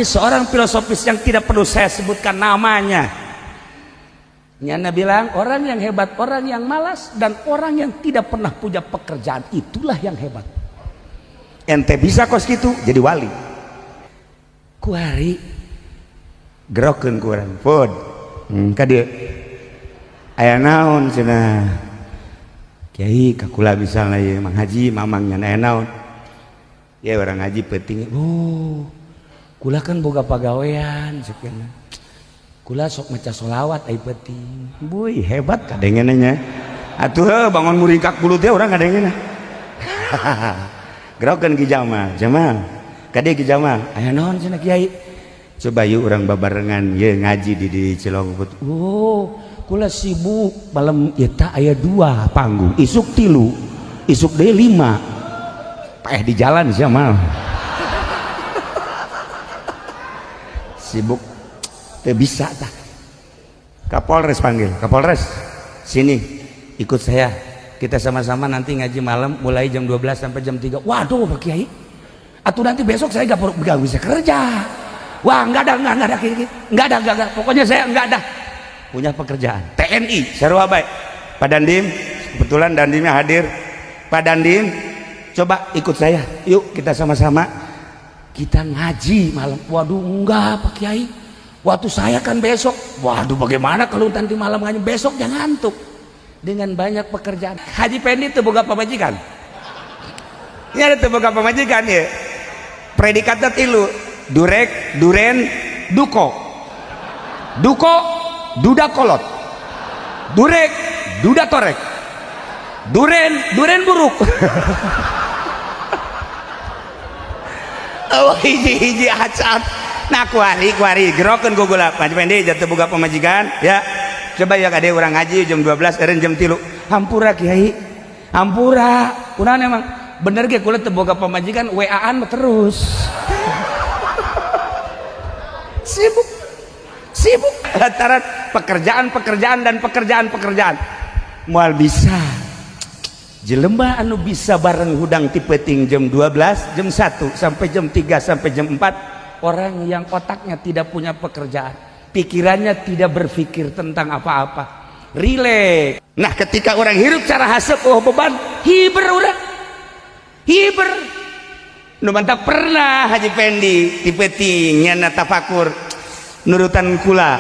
Seorang filosofis yang tidak perlu saya sebutkan namanya, nyana bilang orang yang hebat, orang yang malas, dan orang yang tidak pernah punya pekerjaan, itulah yang hebat. Ente bisa kos gitu jadi wali. Kuari gerokeun ku urang food ka dieu aya naon cenah kiai ka kula, misalna ieu Mang Haji Mamang, nya aya naon ya orang ngaji penting. Oh, kula kan boga pagawean sekian, kula sok maca solawat ai penting. Buy, hebat kadengena nya atuh heuh, bangun muringkak bulu teh urang kadengena. Gerokeun Ki Jamal, Jamal kade Ki Jamal, aya naon cenah kiai, coba yuk urang babarengan ye ngaji di Cilongput. Oh, kula sibuk, malam eta aya dua panggung, isuk tilu, isuk deui lima, paeh di jalan sia mal. Sibuk teu bisa tah. Kapolres panggil, Kapolres sini ikut saya, kita sama-sama nanti ngaji malam mulai jam 12 sampai jam 3. Waduh Pak Kiai, atau nanti besok saya gak bisa kerja. Wah, enggak ada, enggak ada, enggak ada, enggak ada, pokoknya saya enggak ada punya pekerjaan. TNI sarua bae. Pak Dandim, kebetulan Dandimnya hadir. Pak Dandim, coba ikut saya yuk, kita sama-sama kita ngaji malam. Waduh enggak Pak Kiai, waktu saya kan besok. Waduh, bagaimana kalau nanti malam ngaji, besok jangan ngantuk dengan banyak pekerjaan. Haji Pendi itu boga pamajikan, ini ada teu boga pamajikan ya, predikatnya tilu: durek, duren, duko. Duko duda kolot, durek duda torek, duren duren buruk. Oh, hiji-hiji acat. Nah, kuari kuari gerokeun ku gula Haji Pendi jatuh boga pamajikan ya, coba ya kade urang ngaji jam 12 eureun jam 3. Hampura Kiai, hampura, kunaon emang bener ge kula teu boga pamajikan, WA-an terus. Sibuk sibuk lantaran pekerjaan-pekerjaan dan pekerjaan-pekerjaan, moal bisa. Jelema anu bisa bareng hudang ti peuting jam 12, jam 1 sampai jam 3 sampai jam 4, orang yang otaknya tidak punya pekerjaan, pikirannya tidak berpikir tentang apa-apa, rileks. Nah, ketika orang hirup cara haseup, oh beban, hiber urang, hiber. Nu mantak pernah Haji Pendi ti peuting nyana tafakur nurutan kula.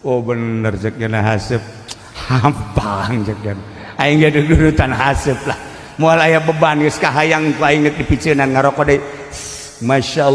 Oh bener cek nyana haseup, hampang cek nyana. Aing ge nurutan haseup lah. Moal aya beban, geus kahayang ku aing geus dipiceunan ngarokok deui. Masya Allah.